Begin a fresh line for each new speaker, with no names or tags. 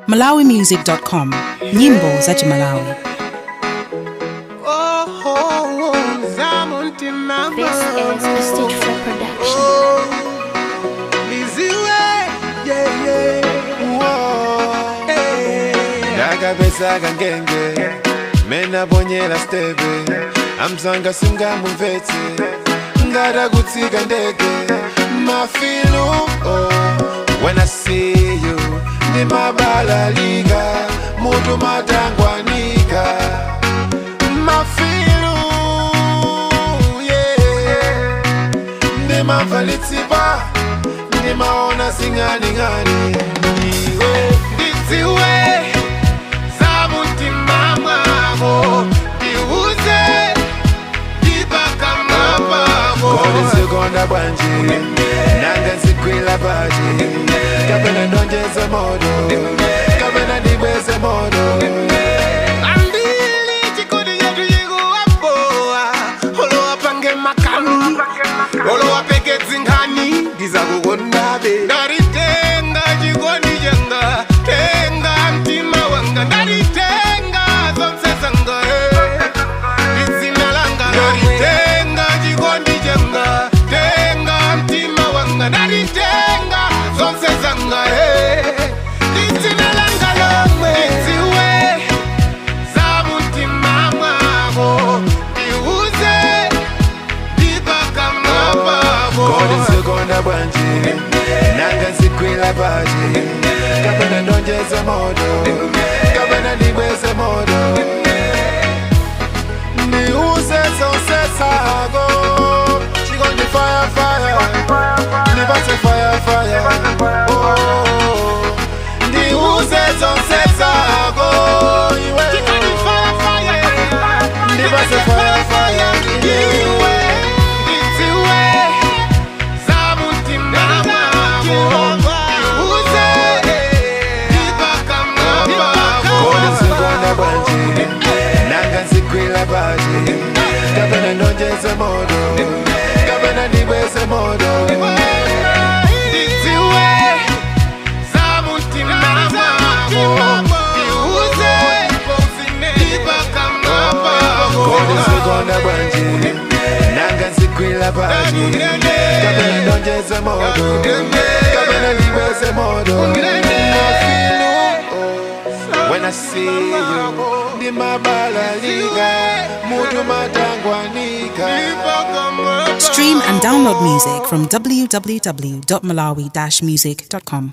Malawimusic.com, nyimbo za Chimalawi.
This is a Stage 4 production.
Ndakapesa kangenge menaponyera stebe amzanga singamumvetse ngatakutsika ndege mafilu, oh, when I see you ndimabalalika mutu matangwanika mafilu, yeah. Ndimamva litsipa ndimaona sing'aning'ani iwe
Ndidziwe zamutima mwako, ndiuze ndipakamapako.
Kodi nzikonda bwanji, nanga nzigwila paji, kapena ndonjeze moto, kapena ndibweze moto?
Ambili chikodi yetu yikuwapoa olowapange makani, olowapeke dzinkhani, ndizakukondabe. Ndaritenga chikondi changa, tenga mtima wanga, ndaritenga zonse zanga, ndidzina langa. Ndaritenga chikondi changa, tenga mtima wanga, ndaritenga zonse zanga, ndidzina langa lomwe. Ndidziwe zamutima mwako, ndiuze ndipakamapako.
Kodi nzikonda bwanji, nanga nzigwila paji, kapena ndonjeze moto, kapena ndibweze moto? Ndiuze zonse zako, chikondi fire fire, ndipatse fire fire, oh. Ndiuze zonse zako iwe.
Chikondi fire fire.
Ndipatse fire fire.
Iwe ndidziwe zamutima mwako, ndiuze ndipakamapako.
Kodi nzikonda bwanji, nanga nzigwila paji, kapena ndonjeze moto, kapena ndibweze moto?
Ndidziwe zamutima mwako, ndiuze ndipakamapako.
Kodi nzikonda bwanji, nanga nzigwila paji, kapena ndonjeze moto, kapena ndibweze moto? Mafilu, oh, when I see you ndimabalalika mutu matangwanika.
Stream and download music from www.malawi-music.com.